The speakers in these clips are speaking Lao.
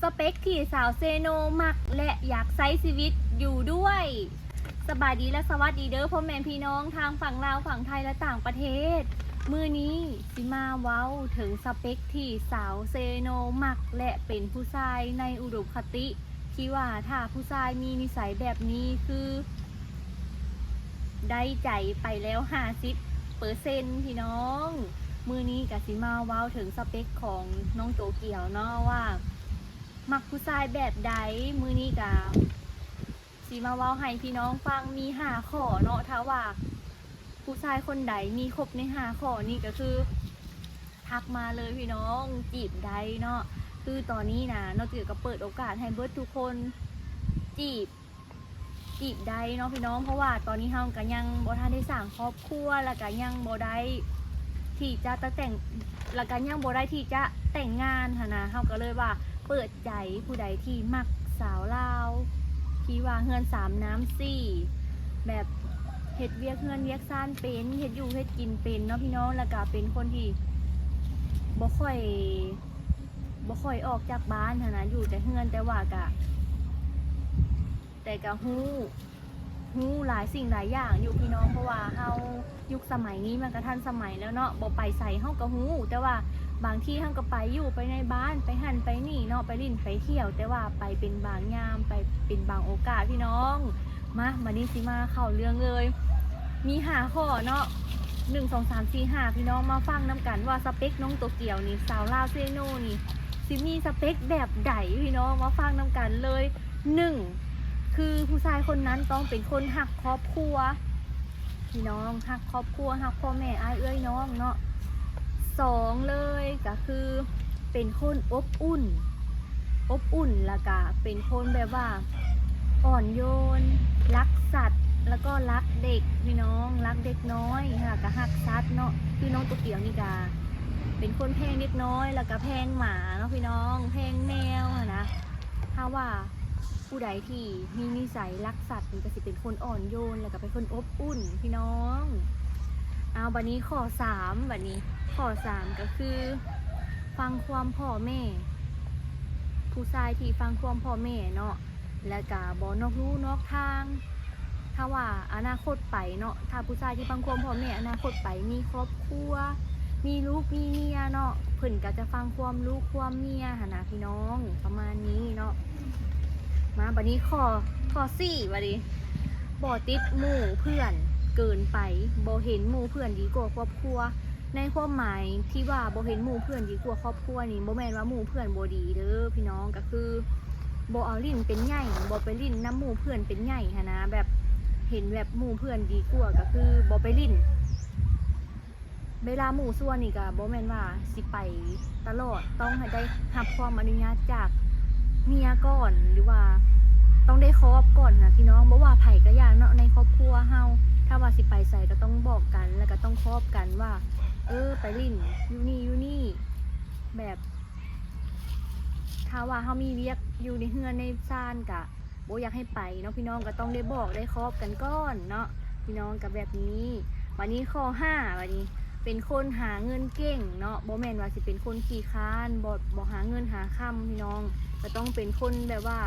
ສະເປັກທີ່ສາວເຊໂນມັກ ແລະ ຢາກໃຊ້ຊີວິດຢູ່ດ້ວຍ. ສະບາຍດີ ແລະ ສະຫວັດດີເດີ ພໍ່ແມ່ພີ່ນ້ອງທາງຝັ່ງລາວ, ຝັ່ງໄທ ແລະ ຕ່າງປະເທດ. ມື້ນີ້ຊິມາເວົ້າເຖິງສະເປັກທີ່ສາວເຊໂນມັກ ແລະ ເປັນຜູ້ຊາຍໃນອຸດົມຄະຕິ ທີ່ວ່າຖ້າຜູ້ຊາຍມີນິໄສແບບນີ້ ຄືໄດ້ໃຈໄປແລ້ວຫ້າສິບເປີເຊັນ ພີ່ນ້ອງ. ມື້ນີ້ກະຊິມາເວົ້າເຖິງສະເປັກຂອງນ້ອງໂຕກຽວເນາະ ວ່າມັກຜູ້ຊາຍແບບໃດ. ມື້ນີ້ກະຊິມາເວົ້າໃຫ້ພີ່ນ້ອງຟັງ ມີຫ້າຂໍ້ເນາະ. ຖ້າວ່າຜູ້ຊາຍຄົນໃດມີຄົບໃນຫ້າຂໍ້ນີ້ ກະຄືທັກມາເລີຍພີ່ນ້ອງ, ຈີບໄດ້ເນາະ. ຄືຕອນນີ້ນະ ນ້ອງໂຕກຽວກະເປີດໂອກາດໃຫ້ເບິດທຸກຄົນ ຈີບ ຈີບໄດ້ເນາະພີ່ນ້ອງ, ເພາະວ່າຕອນນີ້ເຮົາກະຍັງບໍ່ທັນໄດ້ສ້າງຄອບຄົວ ແລ້ວກະຍັງບໍ່ໄດ້ທີ່ຈະຕະແຕ່ງ ແລ້ວກະຍັງບໍ່ໄດ້ທີ່ຈະແຕ່ງງານຫັ້ນນະ. ເຮົາກະເລີຍວ່າເປີດໃຈຜູ້ໃດທີ່ມັກສາວລາວ ທີ່ວ່າເຮືອນສາມນ້ຳສີ່ ແບບເຮັດວຽກເຮືອນວຽກຊານເປັນ ເຮັດຢູ່ເຮັດກິນເປັນເນາະພີ່ນ້ອງ, ແລ້ວກະເປັນຄົນທີ່ບໍ່ຄ່ອຍ ບໍ່ຄ່ອຍອອກຈາກບ້ານຫັ້ນນະ ຢູ່ແຕ່ເຮືອນ, ແຕ່ວ່າກະ ແຕ່ກະຮູ້ ຮູ້ຫຼາຍສິ່ງຫຼາຍຢ່າງຢູ່ພີ່ນ້ອງ, ເພາະວ່າເຮົາ ຍຸກສະໄໝນີ້ມັນກະທັນສະໄໝແລ້ວເນາະ, ບໍ່ໄປໃສເຮົາກະຮູ້. ແຕ່ວ່າບາງທີເຮົາກະໄປຢູ່ ໄປໃນບ້ານ ໄປຫັ້ນໄປນີ້ເນາະ, ໄປຫຼິ້ນໄປທ່ຽວ, ແຕ່ວ່າໄປເປັນບາງຍາມ ໄປເປັນບາງໂອກາດພີ່ນ້ອງ. ມາ ບາດນີ້ຊິມາເຂົ້າເລື່ອງເລີຍ ມີຫ້າຂໍ້ເນາະ ໜຶ່ງ ສອງ ສາມ ສີ່ ຫ້າ ພີ່ນ້ອງມາຟັງນຳກັນວ່າສະເປັກນ້ອງໂຕກຽວນີ້ ສາວລາວເຊໂນນີ້ ຊິມີສະເປັກແບບໃດພີ່ນ້ອງ ມາຟັງນຳກັນເລີຍ. ໜຶ່ງ ຄືຜູ້ຊາຍຄົນນັ້ນຕ້ອງເປັນຄົນຮັກຄອບຄົວ ພີ່ນ້ອງ ຮັກຄອບຄົວ ຮັກພໍ່ແມ່ອ້າຍເອື້ອຍນ້ອງເນາະ. ສອງເລີຍກະຄືເປັນຄົນອົບອຸ່ນ ອົບອຸ່ນ ແລ້ວກະເປັນຄົນແບບວ່າອ່ອນໂຍນ ຮັກສັດ ແລ້ວກໍຮັກເດັກພີ່ນ້ອງ ຮັກເດັກນ້ອຍ ແລ້ວກະຮັກສັດເນາະ. ຄືນ້ອງໂຕກຽວນີ້ກະເປັນຄົນແພງເດັກນ້ອຍ ແລ້ວກະແພງໝາເນາະພີ່ນ້ອງ ແພງແມວຫັ້ນນະ. ຖ້າວ່າຜູ້ໃດທີ່ມີນິໄສລັກສັດນີ້ກະຊິເປັນຄົນອ່ອນໂຍນ ແລ້ວກະເປັນຄົນອົບອຸ່ນພີ່ນ້ອງ. ເອົາ ບາດນີ້ຂໍ້ສາມ ບາດນີ້ຂໍ້ສາມກະຄືຟັງຄວາມພໍ່ແມ່ ຜູ້ຊາຍທີ່ຟັງຄວາມພໍ່ແມ່ເນາະ ແລ້ວກະບໍ່ນອກลู่ນອກທາງ. ຖ້າວ່າອະນາຄົດໄປເນາະ ຖ້າຜູ້ຊາຍທີ່ຟັງຄວາມພໍ່ແມ່ ອະນາຄົດໄປມີຄອບຄົວ ມີລູກມີເມຍເນາະ ເພິ່ນກະຈະຟັງຄວາມລູກຄວາມເມຍຫັ້ນນະພີ່ນ້ອງ ປະມານນີ້ເນາະ. ມາ ບາດນີ້ຂໍ້ ຂໍ້ສີ່ ບາດນີ້ ບໍ່ຕິດໝູ່ເພື່ອນເກີນໄປ ບໍ່ເຫັນໝູ່ເພື່ອນດີກວ່າຄອບຄົວ. ໃນຄວາມໝາຍທີ່ວ່າບໍ່ເຫັນໝູ່ເພື່ອນດີກວ່າຄອບຄົວນີ້ ບໍ່ແມ່ນວ່າໝູ່ເພື່ອນບໍ່ດີເດີພີ່ນ້ອງ ກະຄືບໍ່ເອົາຫຼິ້ນເປັນໃຫຍ່ ບໍ່ໄປຫຼິ້ນນຳໝູ່ເພື່ອນເປັນໃຫຍ່ຫັ້ນນະ ແບບເຫັນແບບໝູ່ເພື່ອນດີກວ່າ ກະຄືບໍ່ໄປຫຼິ້ນ. ເວລາໝູ່ຊວນນີ້ກະບໍ່ແມ່ນວ່າຊິໄປຕະຫຼອດ ຕ້ອງໃຫ້ໄດ້ຮັບຄວາມອະນຸຍາດຈາກເມຍກ່ອນ ຫຼືວ່າຕ້ອງໄດ້ຄອບກ່ອນຫັ້ນນະພີ່ນ້ອງ. ບໍ່ວ່າໃຜກະຢ່າເນາະ ໃນຄອບຄົວເຮົາ ຖ້າວ່າຊິໄປໃສກະຕ້ອງບອກກັນ ແລ້ວກະຕ້ອງຄອບກັນວ່າ ເອີ ໄປຫຼິ້ນຢູ່ນີ້ຢູ່ນີ້ ແບບ ຖ້າວ່າເຮົາມີວຽກຢູ່ໃນເຮືອນໃນຊານກະບໍ່ຢາກໃຫ້ໄປເນາະພີ່ນ້ອງ ກະຕ້ອງໄດ້ບອກໄດ້ຄອບກັນກ່ອນເນາະພີ່ນ້ອງ ກະແບບນີ້. ບາດນີ້ຂໍ້ຫ້າ ບາດນີ້ເປັນຄົນຫາເງິນເກັ່ງເນາະ ບໍ່ແມ່ນວ່າຊິເປັນຄົນຂີ້ຄ້ານ ບໍ່ ບໍ່ຫາເງິນຫາຄຳພີ່ນ້ອງ ກະຕ້ອງເປັນຄົນແບບວ່າ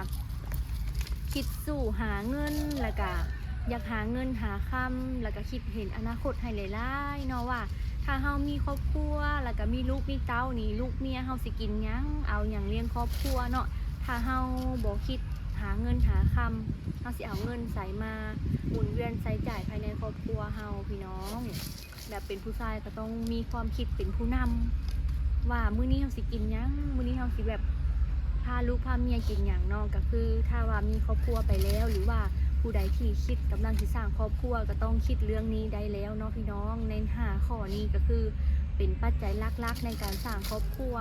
ຄິດສູ້ຫາເງິນ ແລ້ວກະຢາກຫາເງິນຫາຄຳ ແລ້ວກະຄິດເຫັນອະນາຄົດໃຫ້ຫຼາຍໆເນາະ ວ່າຖ້າເຮົາມີຄອບຄົວ ແລ້ວກະມີລູກມີເຕົ້ານີ້ ລູກເມຍເຮົາຊິກິນຫຍັງ ເອົາຫຍັງລ້ຽງຄອບຄົວເນາະ. ຖ້າເຮົາບໍ່ຄິດຫາເງິນຫາຄຳ ເຮົາຊິເອົາເງິນໃສມາໝູນວຽນໃຊ້ຈ່າຍພາຍໃນຄອບຄົວເຮົາພີ່ນ້ອງ. ແບບເປັນຜູ້ຊາຍກະຕ້ອງມີຄວາມຄິດເປັນຜູ້ນຳ ວ່າມື້ນີ້ເຮົາຊິກິນຫຍັງ ມື້ນີ້ເຮົາຊິແບບພາລູກພາເມຍກິນຫຍັງເນາະ. ກະຄືຖ້າວ່າມີຄອບຄົວໄປແລ້ວ ຫຼືວ່າຜູ້ໃດທີ່ຄິດກຳລັງຊິສ້າງຄອບຄົວ ກະຕ້ອງຄິດເລື່ອງນີ້ໄດ້ແລ້ວເນາະພີ່ນ້ອງ. ໃນຫ້າຂໍ້ນີ້ກະຄືເປັນປັດໄຈຫຼັກໆໃນການສ້າງຄອບຄົວ.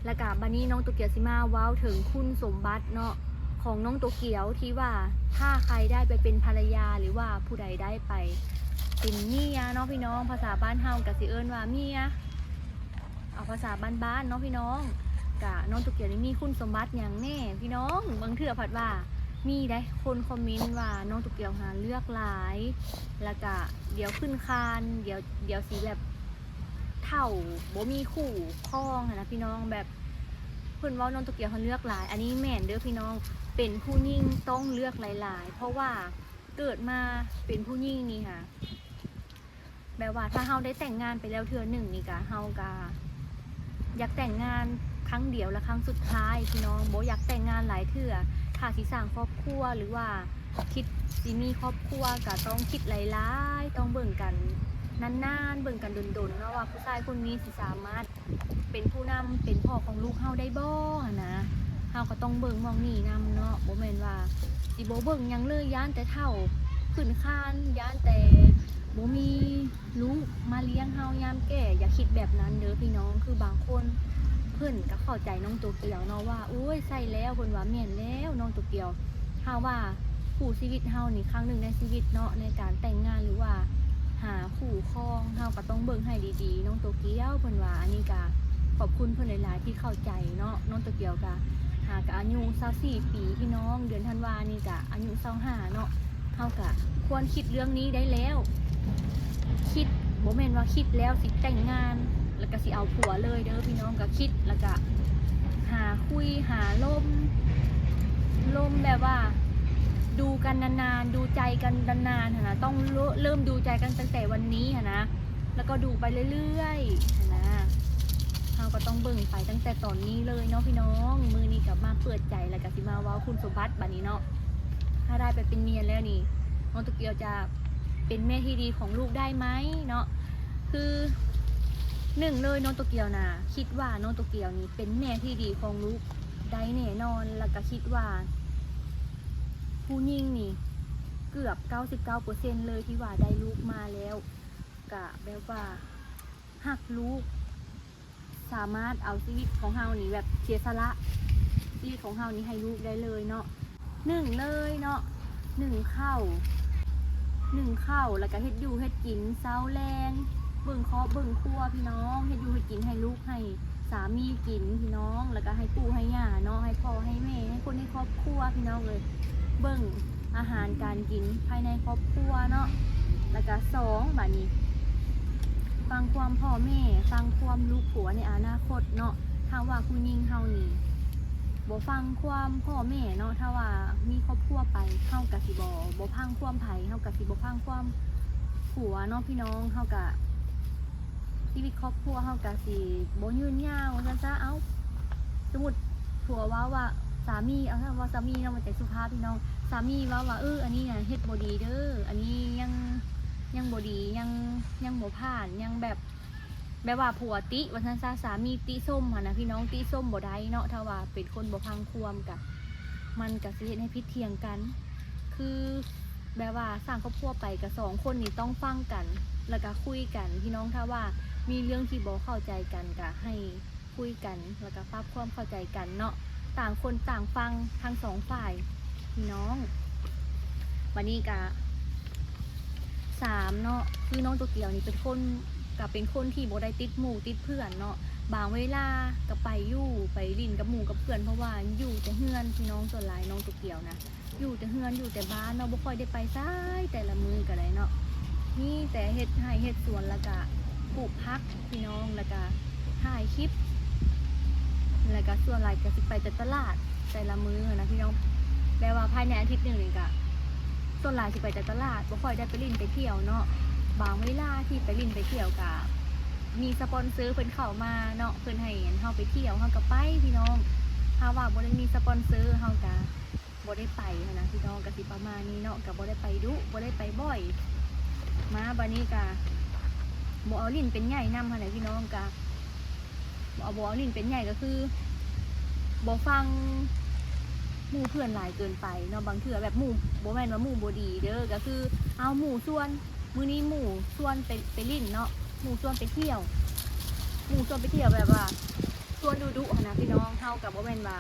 ແລ້ວກະບາດນີ້ນ້ອງໂຕກຽວຊິມາເວົ້າເຖິງຄຸນສົມບັດເນາະ ຂອງນ້ອງໂຕກຽວ ທີ່ວ່າຖ້າໃຄໄດ້ໄປເປັນພັນລະຍາ ຫຼືວ່າຜູ້ໃດໄດ້ໄປເປັນເມຍເນາະພີ່ນ້ອງ. ພາສາບ້ານເຮົາກະຊິເອີ້ນວ່າເມຍ ເອົາພາສາບ້ານໆເນາະພີ່ນ້ອງ. ກະນ້ອງໂຕກຽວນີ້ມີຄຸນສົມບັດຫຍັງແດ່ພີ່ນ້ອງ? ບາງເທື່ອພັດວ່າມີໄດ໋ ຄົນຄອມເມັນວ່ານ້ອງໂຕກຽວຫາເລືອກຫຼາຍ ແລ້ວກະດຽວຂຶ້ນຄານ ດຽວ ດຽວຊິແບບ ເຖົ້າ ບໍ່ມີຄູ່ຄອງຫັ້ນນະພີ່ນ້ອງ ແບບ ເພິ່ນເວົ້ານ້ອງໂຕກຽວເຮົາເລືອກຫຼາຍ ອັນນີ້ແມ່ນເດີພີ່ນ້ອງ ເປັນຜູ້ຍິງຕ້ອງເລືອກຫຼາຍໆ ເພາະວ່າເກີດມາເປັນຜູ້ຍິງນີ້ຫາ ແບບວ່າຖ້າເຮົາໄດ້ແຕ່ງງານໄປແລ້ວເທື່ອໜຶ່ງນີ້ກະ ເຮົາກະຢາກແຕ່ງງານຄັ້ງດຽວ ແລະ ຄັ້ງສຸດທ້າຍພີ່ນ້ອງ ບໍ່ຢາກແຕ່ງງານຫຼາຍເທື່ອ. ຖ້າຊິສ້າງຄອບຄົວ ຫຼືວ່າຄິດຊິມີຄອບຄົວ ກະຕ້ອງຄິດຫຼາຍໆ ຕ້ອງເບິ່ງກັນນານໆ ເບິ່ງກັນດົນໆ ເນາະ ວ່າຜູ້ຊາຍຄົນນີ້ຊິສາມາດ ເປັນຜູ້ນຳ ເປັນພໍ່ຂອງລູກເຮົາໄດ້ບໍ່ຫັ້ນນະ. ເຮົາກໍຕ້ອງເບິ່ງໝ່ອງນີ້ນຳເນາະ ບໍ່ແມ່ນວ່າຊິບໍ່ເບິ່ງຫຍັງເລີຍ ຢ້ານແຕ່ເຖົ້າຂຶ້ນຄານ ຢ້ານແຕ່ບໍ່ມີລູກມາລ້ຽງເຮົາຍາມແກ່. ຢ່າຄິດແບບນັ້ນເດີພີ່ນ້ອງ ຄືບາງຄົນເພິ່ນກໍເຂົ້າໃຈນ້ອງໂຕກຽວເນາະວ່າ ໂອ້ຍ ໃຊ່ແລ້ວ ເພິ່ນວ່າແມ່ນແລ້ວນ້ອງໂຕກຽວ ຖ້າວ່າຄູ່ຊີວິດເຮົານີ້ ຄັ້ງໜຶ່ງໃນຊີວິດເນາະ ໃນການແຕ່ງງານ ຫຼືວ່າຫາຄູ່ຄອງ ເຮົາກໍຕ້ອງເບິ່ງໃຫ້ດີໆ ນ້ອງໂຕກຽວ ເພິ່ນວ່າ. ອັນນີ້ກະຂອບຄຸນເພິ່ນຫຼາຍໆ ທີ່ເຂົ້າໃຈເນາະ. ນ້ອງໂຕກຽວກະຫາກະອາຍຸຊາວສີ່ປີພີ່ນ້ອງ ເດືອນທັນວານີ້ກະອາຍຸຊາວຫ້າເນາະ. ເຮົາກະຄວນຄິດເລື່ອງນີ້ໄດ້ແລ້ວ ຄິດ ບໍ່ແມ່ນວ່າຄິດແລ້ວຊິແຕ່ງງານ ແລ້ວກະຊິເອົາຜົວເລີຍເດີພີ່ນ້ອງ ກະຄິດ ແລ້ວກະຫາຄຸຍ ຫາລົມ ລົມແບບວ່າດູກັນນານໆ ດູໃຈກັນນານໆ ຫັ້ນນະ ຕ້ອງເລີ່ມດູໃຈກັນຕັ້ງແຕ່ວັນນີ້ຫັ້ນນະ ແລ້ວກໍດູໄປເລື້ອຍໆ ຫັ້ນນະ. ເຮົາກໍຕ້ອງເບິ່ງໄປຕັ້ງແຕ່ຕອນນີ້ເລີຍເນາະພີ່ນ້ອງ. ມື້ນີ້ກໍມາເປີດໃຈ ແລ້ວກໍຊິມາເວົ້າຄຸນສົມບັດບາດນີ້ເນາະ ຖ້າໄດ້ໄປເປັນເມຍແລ້ວນີ້ ນ້ອງໂຕກຽວຈະເປັນແມ່ທີ່ດີຂອງລູກໄດ້ໄໝເນາະ? ຄືໜຶ່ງເລີຍ ນ້ອງໂຕກຽວນະ ຄິດວ່ານ້ອງໂຕກຽວນີ້ເປັນແມ່ທີ່ດີຂອງລູກໄດ້ແນ່ນອນ ແລ້ວກໍຄິດວ່າຜູ້ຍິງນີ້ເກືອບເກົ້າສິບເກົ້າເປີເຊັນເລີຍ ທີ່ວ່າໄດ້ລູກມາແລ້ວ ກະແບບວ່າຮັກລູກ ສາມາດເອົາຊີວິດຂອງເຮົານີ້ແບບເສຍສະຫຼະຊີວິດຂອງເຮົານີ້ໃຫ້ລູກໄດ້ເລີຍເນາະ. ໜຶ່ງເລີຍເນາະ ໜຶ້ງເຂົ້າ ໜຶ້ງເຂົ້າ ແລ້ວກະເຮັດຢູ່ເຮັດກິນເຊົ້າແລງ ເບິ່ງຄອບເບິ່ງຄົວພີ່ນ້ອງ ເຮັດຢູ່ເຮັດກິນໃຫ້ລູກໃຫ້ສາມີກິນພີ່ນ້ອງ ແລ້ວກະໃຫ້ປູ່ໃຫ້ຍ່າເນາະ ໃຫ້ພໍ່ໃຫ້ແມ່ ໃຫ້ຄົນໃນຄອບຄົວພີ່ນ້ອງເອີຍ ເບິ່ງອາຫານການກິນພາຍໃນຄອບຄົວເນາະ. ແລ້ວກະສອງ ບາດນີ້ ຟັງຄວາມພໍ່ແມ່ ຟັງຄວາມລູກຜົວໃນອະນາຄົດເນາະ. ຖ້າວ່າຜູ້ຍິງເຮົານີ້ບໍ່ຟັງຄວາມພໍ່ແມ່ເນາະ ຖ້າວ່າມີຄອບຄົວໄປ ເຮົາກະຊິບໍ່ ບໍ່ຟັງຄວາມໃຜ ເຮົາກະຊິບໍ່ຟັງຄວາມຜົວເນາະພີ່ນ້ອງ. ເຮົາກະ ຊີວິດຄອບຄົວເຮົາກະຊິບໍ່ຍືນຍາວວ່າຊັ້ນຊະ. ເອົ້າ ສົມມຸດຜົວເວົ້າວ່າ ສາມີ ເອົາ ເວົ້າສາມີເນາະ ມັນຈະສຸພາບພີ່ນ້ອງ ສາມີເວົ້າວ່າ ເອີ ອັນນີ້ນະເຮັດບໍ່ດີເດີ ອັນນີ້ຍັງ ຍັງບໍ່ດີ ຍັງ ຍັງບໍ່ຜ່ານ ຍັງແບບ ແບບວ່າຜົວຕິວ່າຊັ້ນຊະ ສາມີຕິຊົມຫັ້ນນະພີ່ນ້ອງ ຕິຊົມບໍ່ໄດ້ເນາະ. ຖ້າວ່າເປັນຄົນບໍ່ຟັງຄວາມກະ ມັນກະຊິເຮັດໃຫ້ຜິດຖຽງກັນ ຄືແບບວ່າສ້າງຄອບຄົວໄປກະສອງຄົນນີ້ຕ້ອງຟັງກັນ ແລ້ວກະຄຸຍກັນພີ່ນ້ອງ. ຖ້າວ່າມີເລື່ອງທີ່ບໍ່ເຂົ້າໃຈກັນກະໃຫ້ ຄຸຍກັນ ແລ້ວກະປັບຄວາມເຂົ້າໃຈກັນເນາະ ຕ່າງຄົນຕ່າງຟັງທັງສອງຝ່າຍພີ່ນ້ອງ. ບາດນີ້ກະສາມເນາະ ຄືນ້ອງໂຕກຽວນີ້ເປັນຄົນ ກະເປັນຄົນທີ່ບໍ່ໄດ້ຕິດໝູ່ຕິດເພື່ອນເນາະ ບາງເວລາກະໄປຢູ່ ໄປຫຼິ້ນກັບໝູ່ກັບເພື່ອນ ເພາະວ່າຢູ່ແຕ່ເຮືອນພີ່ນ້ອງ. ສ່ວນຫຼາຍນ້ອງໂຕກຽວນະ ຢູ່ແຕ່ເຮືອນຢູ່ແຕ່ບ້ານເນາະ ບໍ່ຄ່ອຍໄດ້ໄປໃສ ແຕ່ລະມື້ກະໄດ້ເນາະ ມີແຕ່ເຮັດໄຮ່ເຮັດສວນ ແລ້ວກະປູກຜັກພີ່ນ້ອງ ແລ້ວກະຖ່າຍຄລິບ ແລ້ວກະສ່ວນຫຼາຍກະຊິໄປແຕ່ຕະຫຼາດແຕ່ລະມື້ຫັ້ນນະພີ່ນ້ອງ. ແບບວ່າພາຍໃນອາທິດໜຶ່ງນີ້ກະ ສ່ວນຫຼາຍຊິໄປແຕ່ຕະຫຼາດ ບໍ່ຄ່ອຍໄດ້ໄປຫຼິ້ນໄປທ່ຽວເນາະ. ບາງເວລາທີ່ໄປຫຼິ້ນໄປທ່ຽວກະມີສະປອນເຊີເພິ່ນເຂົ້າມາເນາະ ເພິ່ນໃຫ້ເຮົາໄປທ່ຽວ ເຮົາກະໄປພີ່ນ້ອງ. ຖ້າວ່າບໍ່ໄດ້ມີສະປອນເຊີ ເຮົາກະ ບໍ່ໄດ້ໄປຫັ້ນນະພີ່ນ້ອງ ກະຊິປະມານນີ້ເນາະ ກະບໍ່ໄດ້ໄປດຸ ບໍ່ໄດ້ໄປບ່ອຍ. ມາບາດນີ້ກະບໍ່ເອົາຫຼິ້ນເປັນໃຫຍ່ນຳຫັ້ນແຫຼະພີ່ນ້ອງ ກະບໍ່ເອົາ ບໍ່ເອົາຫຼິ້ນເປັນໃຫຍ່ ກະຄືບໍ່ຟັງໝູ່ເພື່ອນຫຼາຍເກີນໄປເນາະ. ບາງເທື່ອແບບໝູ່ ບໍ່ແມ່ນວ່າໝູ່ບໍ່ດີເດີ ກະຄືເອົາໝູ່ຊວນ ມື້ນີ້ໝູ່ຊວນໄປ ໄປຫຼິ້ນເນາະ ໝູ່ຊວນໄປທ່ຽວ ໝູ່ຊວນໄປທ່ຽວແບບວ່າຊວນດຸໆຫັ້ນນະພີ່ນ້ອງ. ເຮົາກະບໍ່ແມ່ນວ່າ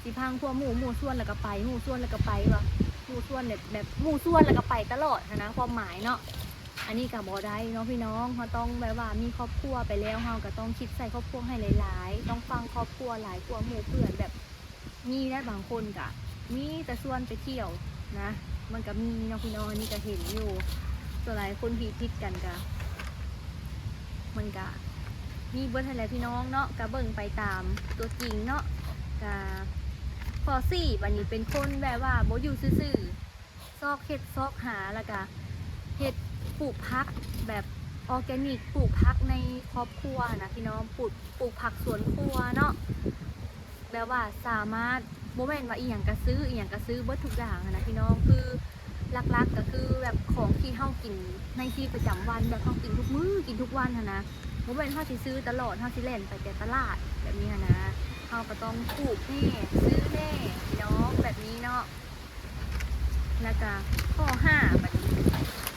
ຊິພັງຄວາມໝູ່ ໝູ່ຊວນແລ້ວກະໄປ ໝູ່ຊວນແລ້ວກະໄປ ວ່າໝູ່ຊວນແບບ ໝູ່ຊວນແລ້ວກະໄປຕະຫຼອດຫັ້ນນະ ຄວາມໝາຍເນາະ. ອັນນີ້ກະບໍ່ໄດ້ເນາະພີ່ນ້ອງ ເຮົາຕ້ອງແບບວ່າມີຄອບຄົວໄປແລ້ວ ເຮົາກະຕ້ອງຄິດໃສ່ຄອບຄົວໃຫ້ຫຼາຍໆ ຕ້ອງຟັງຄອບຄົວຫຼາຍກວ່າໝູ່ເພື່ອນ ແບບມີໄດ້ບາງຄົນກະມີແຕ່ຊວນໄປທ່ຽວນະ ມັນກະມີເນາະພີ່ນ້ອງ. ອັນນີ້ກະເຫັນຢູ່ ສ່ວນຫຼາຍຄົນທີ່ຜິດກັນກະ ມັນກະມີເບິດຫັ້ນແຫຼະພີ່ນ້ອງເນາະ ກະເບິ່ງໄປຕາມຕົວຈິງເນາະ. ກະຂໍ້ສີ່ ບາດນີ້ເປັນຄົນແບບວ່າບໍ່ຢູ່ຊື່ໆ ຊອກເຮັດຊອກຫາ ແລ້ວກະເຮັດ ປູກຜັກແບບອໍແກນິກ ປູກຜັກໃນຄອບຄົວນະພີ່ນ້ອງ ປູກ ປູກຜັກສວນຄົວເນາະ ແບບວ່າສາມາດ ບໍ່ແມ່ນວ່າອີ່ຫຍັງກະຊື້ ອີ່ຫຍັງກະຊື້ເບິດທຸກຢ່າງຫັ້ນນະພີ່ນ້ອງ ຄືຫຼັກໆ ກະຄືແບບຂອງທີ່ເຮົາກິນໃນຊີວິດປະຈຳວັນ ແບບເຮົາກິນທຸກມື້ ກິນທຸກວັນຫັ້ນນະ ບໍ່ແມ່ນເຮົາຊິຊື້ຕະຫຼອດ ເຮົາຊິແລ່ນໄປແຕ່ຕະຫຼາດແບບນີ້ຫັ້ນນະ ເຮົາກະຕ້ອງປູກແດ່ ຊື້ແດ່ພີ່ນ້ອງ ແບບນີ້ເນາະ. ແລ້ວກະຂໍ້ຫ້າ ບາດນີ້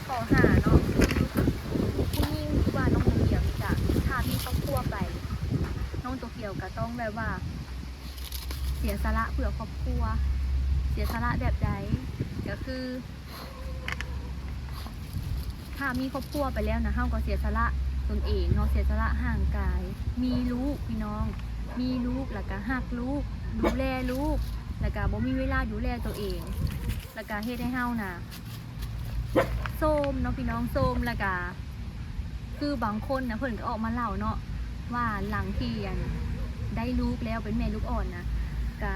ຂໍ້ຫ້າເນາະ ຜູ້ຍິງ ຄືວ່ານ້ອງໂຕກຽວນີ້ກະ ຖ້າມີຄອບຄົວໄປ ນ້ອງໂຕກຽວກະຕ້ອງແບບວ່າ ເສຍສະຫຼະເພື່ອຄອບຄົວ ເສຍສະຫຼະແບບໃດ ກະຄື ຖ້າມີຄອບຄົວໄປແລ້ວນະ ເຮົາກໍເສຍສະຫຼະຕົນເອງເນາະ ເສຍສະຫຼະຮ່າງກາຍ ມີລູກພີ່ນ້ອງ ມີລູກ ແລ້ວກະຮັກລູກ ດູແລລູກ ແລ້ວກະບໍ່ມີເວລາດູແລໂຕເອງ ແລ້ວກະເຮັດໃຫ້ເຮົານະໂຊມເນາະພີ່ນ້ອງ ໂຊມ ແລ້ວກະ ຄືບາງຄົນນະ ເພິ່ນກໍອອກມາເລົ່າເນາະ ວ່າຫຼັງທີ່ ອັນ ໄດ້ລູກແລ້ວ ເປັນແມ່ລູກອ່ອນນະ ກະ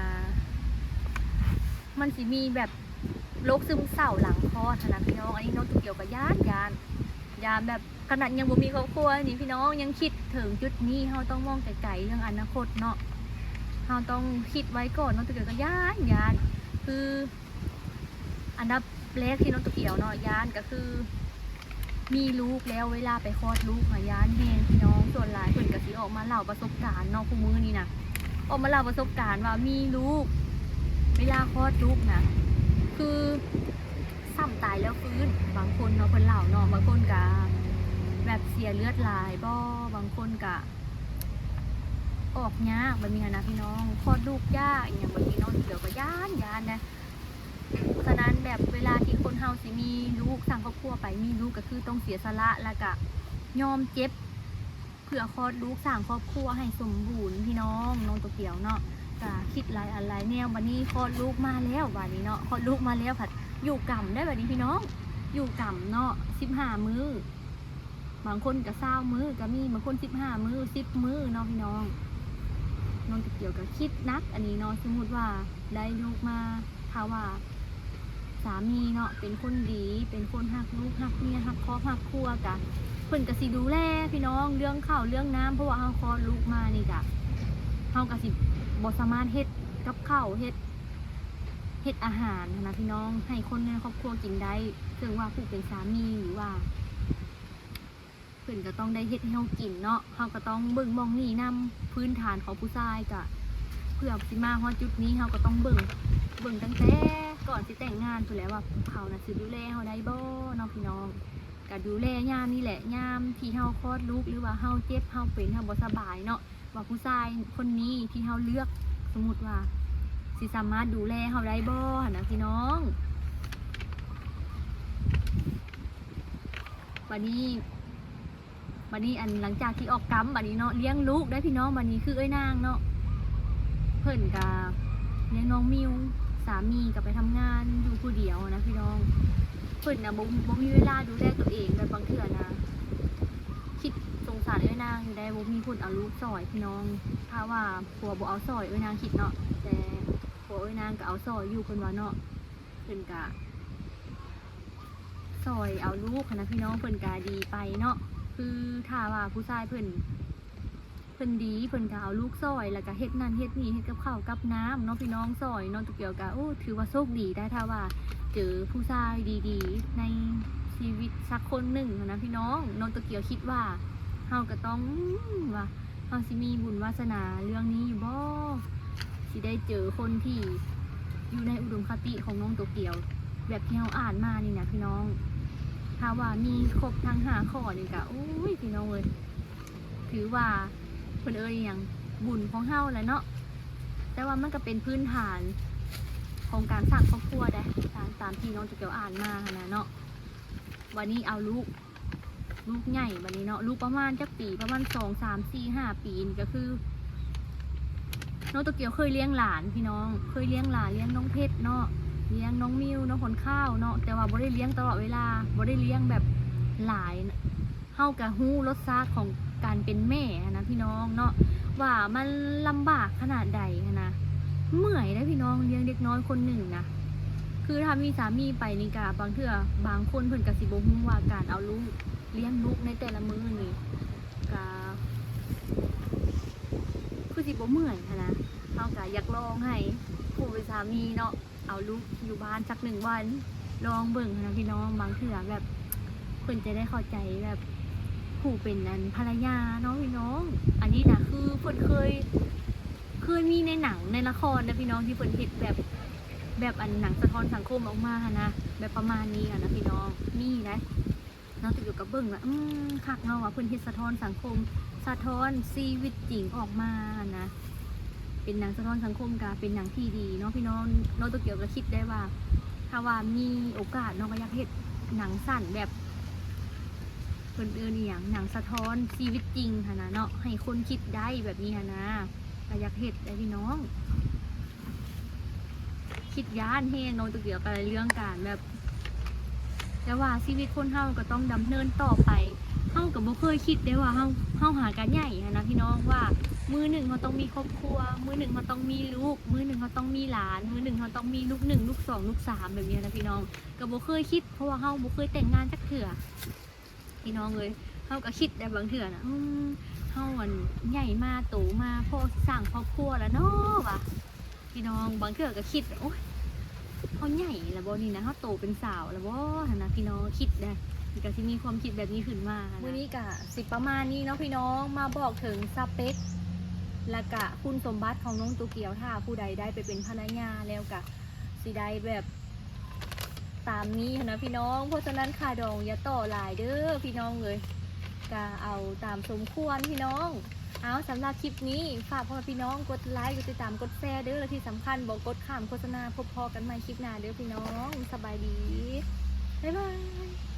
ມັນຊິມີແບບໂລກຊຶມເສົ້າຫຼັງຄອດຫັ້ນນະພີ່ນ້ອງ ອັນນີ້ນ້ອງໂຕກຽວກໍຢ້ານ ຢ້ານ ຢ້ານແບບ ຂະໜາດຍັງບໍ່ມີຄອບຄົວນີ້ພີ່ນ້ອງ ຍັງຄິດເຖິງຈຸດນີ້ ເຮົາຕ້ອງມອງໄກໆ ເລື່ອງອະນາຄົດເນາະ ເຮົາຕ້ອງຄິດໄວ້ກ່ອນ ນ້ອງໂຕກຽວກໍຢ້ານ ຢ້ານ ຄື ອັນດັບແລກທີ່ນ້ອງໂຕກຽວເນາະ ຢ້ານກໍຄື ມີລູກແລ້ວ ເວລາໄປຄອດລູກຫັ້ນ ຢ້ານແຮງພີ່ນ້ອງ ສ່ວນຫຼາຍເພິ່ນກໍຊິອອກມາເລົ່າປະສົບການເນາະ ຄູ່ມື້ນີ້ນະ ອອກມາເລົ່າປະສົບການວ່າມີລູກ ເວລາຄອດລູກນະ ຄືຊ້ຳຕາຍແລ້ວຟື້ນ ບາງຄົນເນາະ ເພິ່ນເລົ່າເນາະ ບາງຄົນກະແບບເສຍເລືອດຫຼາຍບໍ ບາງຄົນກະອອກຍາກ ແບບນີ້ຫັ້ນນະພີ່ນ້ອງ ຄອດລູກຍາກ ອີ່ຫຍັງແບບນີ້ເນາະ ໂຕກຽວກໍຢ້ານ ຢ້ານນະ. ສະນັ້ນແບບເວລາທີ່ຄົນເຮົາຊິມີລູກ ສ້າງຄອບຄົວໄປ ມີລູກກໍຄືຕ້ອງເສຍສະຫຼະ ແລ້ວກະຍອມເຈັບ ເພື່ອຄອດລູກ ສ້າງຄອບຄົວໃຫ້ສົມບູນພີ່ນ້ອງ ນ້ອງໂຕກຽວເນາະ ກະຄິດຫຼາຍອັນຫຼາຍແນວ ບາດນີ້ຄອດລູກມາແລ້ວ ບາດນີ້ເນາະ ຄອດລູກມາແລ້ວພັດຢູ່ກຳໄດ໋ ບາດນີ້ພີ່ນ້ອງ ຢູ່ກຳເນາະ ສິບຫ້າມື້ ບາງຄົນກະຊາວມື້ກະມີ ບາງຄົນສິບຫ້າມື້ ສິບມື້ເນາະພີ່ນ້ອງ ນ້ອງໂຕກຽວກະຄິດໜັກອັນນີ້ເນາະ ສົມມຸດວ່າໄດ້ລູກມາ ຖ້າວ່າສາມີເນາະ ເປັນຄົນດີ ເປັນຄົນຮັກລູກ ຮັກເມຍ ຮັກຄອບ ຮັກຄົວ ກະ ເພິ່ນກະຊິດູແລພີ່ນ້ອງ ເລື່ອງເຂົ້າເລື່ອງນ້ຳ ເພາະວ່າເຮົາຄອດລູກມານີ້ກະ ເຮົາກະຊິບໍ່ສາມາດເຮັດກັບເຂົ້າ ເຮັດ ເຮັດອາຫານຫັ້ນນະພີ່ນ້ອງ ໃຫ້ຄົນໃນຄອບຄົວກິນໄດ້ ເຊິ່ງວ່າຜູ້ເປັນສາມີ ຫຼືວ່າ ເພິ່ນກໍຕ້ອງໄດ້ເຮັດໃຫ້ເຮົາກິນເນາະ ເຮົາກໍຕ້ອງເບິ່ງໝ່ອງນີ້ນຳ ພື້ນຖານຂອງຜູ້ຊາຍກະ ເພື່ອຊິມາຮອດຈຸດນີ້ ເຮົາກໍຕ້ອງເບິ່ງ ເບິ່ງຕັ້ງແຕ່ກ່ອນຊິແຕ່ງງານພຸ້ນແຫຼະ ວ່າເຂົານະຊິດູແລເຮົາໄດ້ບໍ່ເນາະພີ່ນ້ອງ ກະດູແລຍາມນີ້ແຫຼະ ຍາມທີ່ເຮົາຄອດລູກ ຫຼືວ່າເຮົາເຈັບ ເຮົາເປັນ ເຮົາບໍ່ສະບາຍເນາະ ວ່າຜູ້ຊາຍຄົນນີ້ທີ່ເຮົາເລືອກ ສົມມຸດວ່າ ຊິສາມາດດູແລເຮົາໄດ້ບໍ່ຫັ້ນນະພີ່ນ້ອງ. ບາດນີ້ ບາດນີ້ ອັນ ຫຼັງຈາກທີ່ອອກກຳ ບາດນີ້ເນາະ ລ້ຽງລູກໄດ້ພີ່ນ້ອງ ບາດນີ້ຄືເອື້ອຍນາງເນາະ ເພິ່ນກະລ້ຽງນ້ອງມິວ ສາມີກະໄປທຳງານຢູ່ຜູ້ດຽວນະພີ່ນ້ອງ ເພິ່ນນະ ບໍ່ ບໍ່ມີເວລາດູແລໂຕເອງ ແບບບາງເທື່ອນະ ຄິດສົງສານເອື້ອຍນາງຢູ່ໄດ໋ ບໍ່ມີຄົນເອົາລູກຊ່ອຍພີ່ນ້ອງ ຖ້າວ່າຜົວບໍ່ເອົາຊ່ອຍ ເອື້ອຍນາງຄິດເນາະ ແຕ່ຜົວເອື້ອຍນາງກະເອົາຊ່ອຍຢູ່ ເພິ່ນວ່າເນາະ ເພິ່ນກະ ຊ່ອຍເອົາລູກຫັ້ນນະພີ່ນ້ອງ ເພິ່ນກະດີໄປເນາະ ຄືຖ້າວ່າຜູ້ຊາຍເພິ່ນ ເພິ່ນດີ ເພິ່ນກະເອົາລູກຊ່ອຍ ແລ້ວກະເຮັດນັ້ນເຮັດນີ້ ເຮັດກັບເຂົ້າກັບນ້ຳເນາະພີ່ນ້ອງ ຊ່ອຍ ນ້ອງໂຕກຽວກະ ໂອ້ ຖືວ່າໂຊກດີໄດ໋ ຖ້າວ່າເຈີຜູ້ຊາຍດີໆ ໃນຊີວິດສັກຄົນໜຶ່ງຫັ້ນນະພີ່ນ້ອງ ນ້ອງໂຕກຽວຄິດວ່າ ເຮົາກະຕ້ອງ ວ່າ ເຮົາຊິມີບຸນວາສະໜາເລື່ອງນີ້ຢູ່ບໍ່ ຊິໄດ້ເຈີຄົນທີ່ຢູ່ໃນອຸດົມຄະຕິຂອງນ້ອງໂຕກຽວ ແບບທີ່ເຮົາອ່ານມານີ້ນະພີ່ນ້ອງ ຖ້າວ່າມີຄົບທັງຫ້າຂໍ້ນີ້ກະ ໂອ້ຍ ພີ່ນ້ອງເອີຍ ຖືວ່າເພິ່ນເອີ້ນອີ່ຫຍັງ ບຸນຂອງເຮົາແຫຼະເນາະ ແຕ່ວ່າມັນກະເປັນພື້ນຖານຂອງການສ້າງຄອບຄົວໄດ໋ ຕາມ ຕາມທີ່ນ້ອງໂຕກຽວອ່ານມາຫັ້ນນະເນາະ ບາດນີ້ເອົາລູກ ລູກໃຫຍ່ບາດນີ້ເນາະ ລູກປະມານຈັກປີ ປະມານສອງ ສາມ ສີ່ ຫ້າປີນີ້ກະຄື ນ້ອງໂຕກຽວເຄີຍລ້ຽງຫຼານພີ່ນ້ອງ ເຄີຍລ້ຽງຫຼານ ລ້ຽງນ້ອງເພັດເນາະ ລ້ຽງນ້ອງມິວ ນ້ອງຂົນຂາວເນາະ ແຕ່ວ່າບໍ່ໄດ້ລ້ຽງຕະຫຼອດເວລາ ບໍ່ໄດ້ລ້ຽງແບບຫຼາຍ ເຮົາກະຮູ້ລົດຊາດຂອງການເປັນແມ່ຫັ້ນນະພີ່ນ້ອງເນາະ ວ່າມັນລຳບາກຂະໜາດໃດຫັ້ນນະ เมื่อยเด้พี่น้อง เลี้ยงเด็กน้อยคนหนึ่งนะ คือถ้ามีสามีไปนี่กะ บางเทื่อบางคนเพิ่นกะสิบ่ฮู้ว่าการเอาลูก เลี้ยงลูกในแต่ละมื้อนี่กะ คือสิบ่เมื่อยหั้นนะ เฮากะอยากลองให้ผู้เป็นสามีเนาะ เอาลูกอยู่บ้านสักหนึ่งวัน ลองเบิ่งหั้นนะพี่น้อง บางเทื่อแบบเพิ่นจะได้เข้าใจแบบผู้เป็นอันภรรยาเนาะพี่น้อง อันนี้นะคือเพิ่นเคย เคยมีในหนังในละครนะพี่น้อง ที่เพิ่นเฮ็ดแบบ แบบอันหนังสะท้อนสังคมออกมาหั้นนะ แบบประมาณนี้หั้นนะพี่น้อง มีนะ น้องตุ๊กเกียวกะเบิ่งว่า อืม คักเนาะ ว่าเพิ่นเฮ็ดสะท้อนสังคม สะท้อนชีวิตจริงออกมาหั้นนะ เป็นหนังสะท้อนสังคมกะเป็นหนังที่ดีเนาะพี่น้อง น้องตุ๊กเกียวกะคิดได้ว่า ถ้าว่ามีโอกาสเนาะ กะอยากเฮ็ดหนังสั้นแบบ เพิ่นเอิ้นอิหยัง หนังสะท้อนชีวิตจริงหั้นนะเนาะ ให้คนคิดได้แบบนี้หั้นนะ กะอยากเฮ็ดเด้พี่น้อง คิดย้านแฮงเนาะ ตุ๊กเกียวกะเรื่องการแบบ แต่ว่าชีวิตคนเฮากะต้องดำเนินต่อไป เฮากะบ่เคยคิดเด้ว่าเฮา เฮาหากะใหญ่หั้นนะพี่น้อง ว่ามื้อหนึ่งเฮาต้องมีครอบครัว มื้อหนึ่งเฮาต้องมีลูก มื้อหนึ่งเฮาต้องมีหลาน มื้อหนึ่งเฮาต้องมีลูกหนึ่ง ลูกสอง ลูกสาม แบบนี้นะพี่น้อง กะบ่เคยคิด เพราะว่าเฮาบ่เคยแต่งงานจักเทื่อ พี่น้องเอ้ย เฮากะคิดได้บางเทื่อนะ อืม เฮาอันใหญ่มาโตมา พอสิสร้างครอบครัวแล้วเนาะว่า พี่น้อง บางเทื่อกะคิด โอ๊ย เฮาใหญ่แล้วบ่นี่นะ เฮาโตเป็นสาวแล้วบ่หั้นนะพี่น้อง คิดได้ กะสิมีความคิดแบบนี้ขึ้นมาหั้นนะ มื้อนี้กะสิประมาณนี้เนาะพี่น้อง มาบอกถึงสเปค แล้วกะคุณสมบัติของน้องตุ๊กเกียว ถ้าผู้ใดได้ไปเป็นภรรยาแล้วกะสิได้แบบ ตามนี้หั้นนะพี่น้อง เพราะฉะนั้นค่าดองอย่าต่อหลายเด้อพี่น้องเอ้ย กะเอาตามสมควรพี่น้อง เอา สำหรับคลิปนี้ฝากพ่อแม่พี่น้องกดไลก์ กดติดตาม กดแชร์เด้อ และที่สำคัญบ่กดข้ามโฆษณา พบพ้อกันใหม่คลิปหน้าเด้อพี่น้อง สบายดี บ๊ายบาย